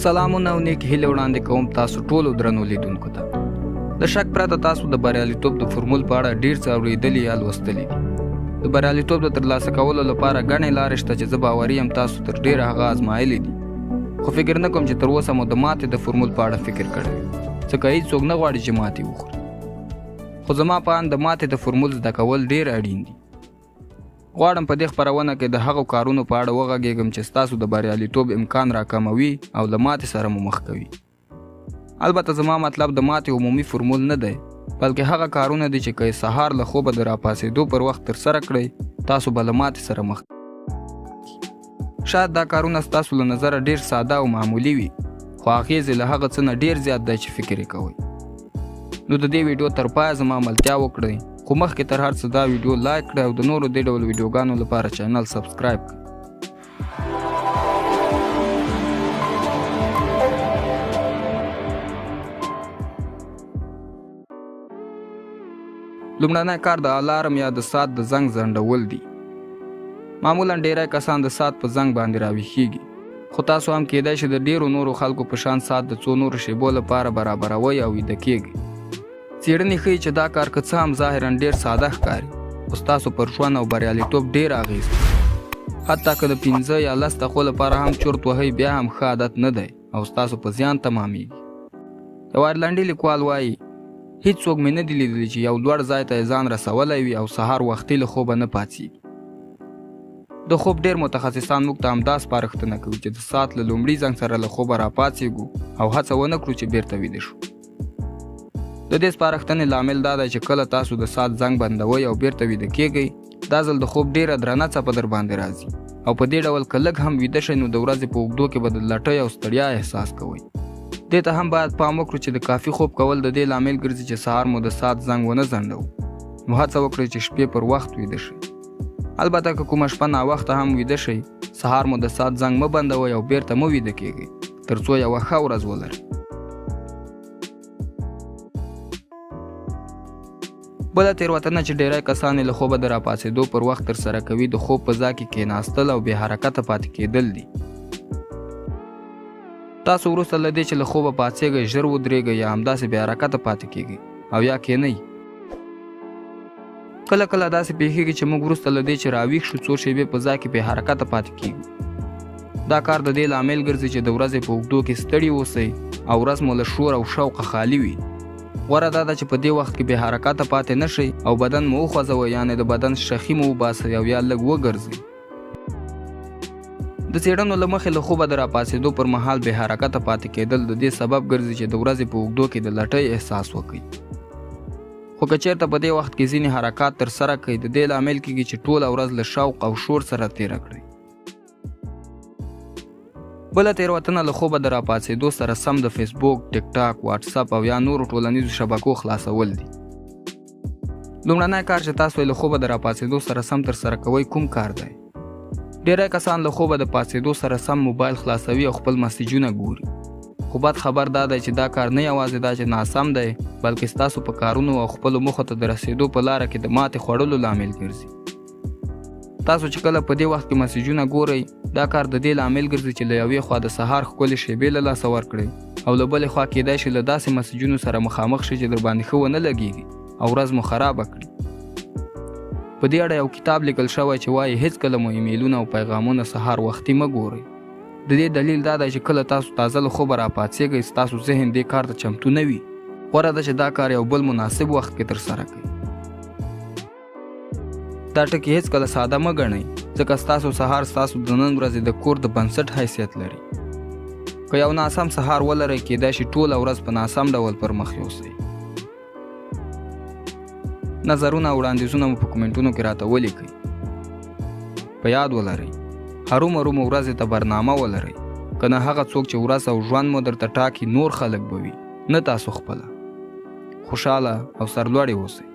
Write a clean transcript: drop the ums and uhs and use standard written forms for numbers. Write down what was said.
سلامونه او نیک هیلې وړاندې کوم تاسو ټولو درنو لیدونکو ته. له شک پرته تاسو د بریالیتوب د فورمول په اړه ډیر څه اورېدلي یا لوستلي دي. د بریالیتوب د ترلاسه کولو لپاره ګڼې لارې شته چې زه باوري یم تاسو تر ډېره هغه ازمایلې دي، خو فکر نه کوم چې تر اوسه مو د ماتې د فورمول په اړه فکر کړی وي، ځکه هیڅوک نه غواړي چې ماتې وخوري. خو زما په اند د ماتې د فورمول زده کول ډېر اړین دي. غواړم په دې خپرونه کې د هغو کارونو په اړه وغږېږم چې ستاسو د بریالیتوب امکان راکموي او له ماتې سره مو مخ کوي. البته زما مطلب د ماتې عمومي فورمول نه دی، بلکې هغه کارونه دي چې که یې سهار له خوبه د راپاڅېدو پر وخت ترسره کړئ، تاسو به له ماتې سره مخ. شاید دا کارونه ستاسو له نظره ډېر ساده او معمولي وي، خو اغېز یې له هغه څه نه ډېر زیات دی چې فکر یې کوئ. نو د دې ویډیو تر پایه زما ملتیا وکړئ، خو مخکې تر هر څه دا ویډیو لایک کړئ او د نورو دې ډول ویډیوګانو لپاره چینل سبسکرایب کړئ. لومړنی کار د الارم یا د ساعت د زنګ ځنډول دي. معمولا ډیری کسان د ساعت په زنګ باندې راویښیږي، خو تاسو هم کیدای شي د ډیرو نورو خلکو په شان ساعت د څو نورو شیبو لپاره برابروئ او ویده کیږئ. څیړنې ښیي چې دا کار که څه هم ظاهرا ډیر ساده ښکاري، خو ستاسو پر ژوند او بریالیتوب ډیر اغیز کوي. حتی که د 5 یا 10 دقیقو لپاره هم چورت وهئ، بیا هم ښه عادت نه دی او ستاسو په زیان تمامیږي. یو آیرلنډي لیکوال وایي، هیڅوک مې نه دي لیدلي چې یو لوړ ځای ته یې ځان رسولی وي او سهار وختي له خوبه نه پاڅیږي. د خوب ډیر متخصصان موږ ته همدا سپارښتنه کوي چې د ساعت له لومړي زنګ سره له خوبه راپاڅیږو او هڅه ونه کړو چې بیرته ویده شو. د دې سپارښتنې لامل دا دی چې کله تاسو د ساعت زنګ بندوئ او بیرته ویده کیږئ، دا ځل د خوب ډیره درنه څپه در باندې راځي او په دې ډول که لږ هم ویده شئ نو د ورځې په اوږدو کې به د لټۍ او ستړیا احساس کوئ. دې ته هم باید پام وکړو چې د کافي خوب کول د دې لامل ګرځي چې سهار مو د ساعت زنګ ونه ځنډوو، نو هڅه وکړئ چې شپې پر وخت ویده شئ. البته که کومه شپه ناوخته هم ویده شئ، سهار مو د ساعت زنګ مه بندوئ او بیرته مه ویده کیږئ ترڅو یوه ښه ورځ ولرئ. بله تېروتنه چې ډېری کسان یې له خوبه د راپاڅېدو پر وخت ترسره کوي، د خوب په ځای کې کېناستل او بې حرکته پاتې کېدل دي. تاسو وروسته له دې چې له خوبه پاڅېږئ، ژر ودرېږئ یا همداسې بې حرکته پاتې کېږئ او یا کېنئ. کله کله داسې پېښېږي چې موږ وروسته له دې چې راویښ شو، څو شېبې په ځای کې بې حرکته پاتې کېږو. دا کار د دې لامل ګرځي چې د ورځې په اوږدو کې ستړي اوسئ او ورځ مو له شور او شوقه خالي وي. غوره دا ده چې په دې وخت کې بې حرکته پاتې نه شئ او بدن مو وخوځوئ، یعنې د بدن شخي مو وباسئ او یا لږ وګرځئ. د څېړنو له مخې له خوبه د راپاڅېدو پر مهال بې حرکته پاتې کېدل د دې سبب ګرځي چې د ورځې په اوږدو کې د لټۍ احساس وکړئ. خو که چېرته په دې وخت کې ځینې حرکات ترسره کړئ، د دې لامل کېږي چې ټوله ورځ له شوق او شور سره تېره کړئ. بله تېروتنه له خوبه د راپاڅېدو سره سم د فیسبوک، ټیک ټاک، واټساپ او یا نورو ټولنیزو شبکو خلاصول دي. لومړنی کار چې تاسو یې له خوبه د راپاڅېدو سره سم ترسره کوئ کوم کار دی؟ ډېری کسان له خوبه د پاڅېدو سره سم موبایل خلاصوي او خپل مسیجونه ګوري. خو بد خبر دا دی چې دا کار نه یوازې دا چې ناسم دی، بلکې ستاسو په کارونو او خپلو موخو ته د رسېدو په لاره کې د ماتې خوړلو لامل ګرځي. تاسو چې کله په دې وخت کې مسیجونه ګورئ، دا کار د دې لامل ګرځي چې له یوې خوا د سهار ښکلې شېبې له لاسه ورکړئ او له بلې خوا کېدای شي له داسې مسیجونو سره مخامخ شئ چې درباندې ښه ونه لګېږي او ورځ مو خرابه کړي. په دې اړه یو کتاب لیکل شوی چې وایي هېڅکله مو ایمیلونه او پیغامونه سهار وختي مه ګورئ. د دې دلیل دا دی چې کله تاسو تازه له خوبه راپاڅېږئ، ستاسو ذهن دې کار ته چمتو نه وي. غوره ده چې دا کار یو بل مناسب وخت کې ترسره کړئ. دا ټکي هېڅکله ساده مه ګڼئ، ځکه ستاسو سهار ستاسو د نن ورځې د کور د بنسټ حیثیت لري. که یو ناسم سهار ولرئ، کېدای شي ټوله ورځ په ناسم ډول پر مخ یوسئ. نظرونه او وړاندیزونه مو په کومنټونو کې راته ولیکئ. په یاد ولرئ، هرومرو مو ورځې ته برنامه ولرئ، که نه هغه څوک چې ورځ او ژوند مو درته ټاکي نور خلک به وي، نه تاسو خپله. خوشحاله او سرلوړي اوسئ.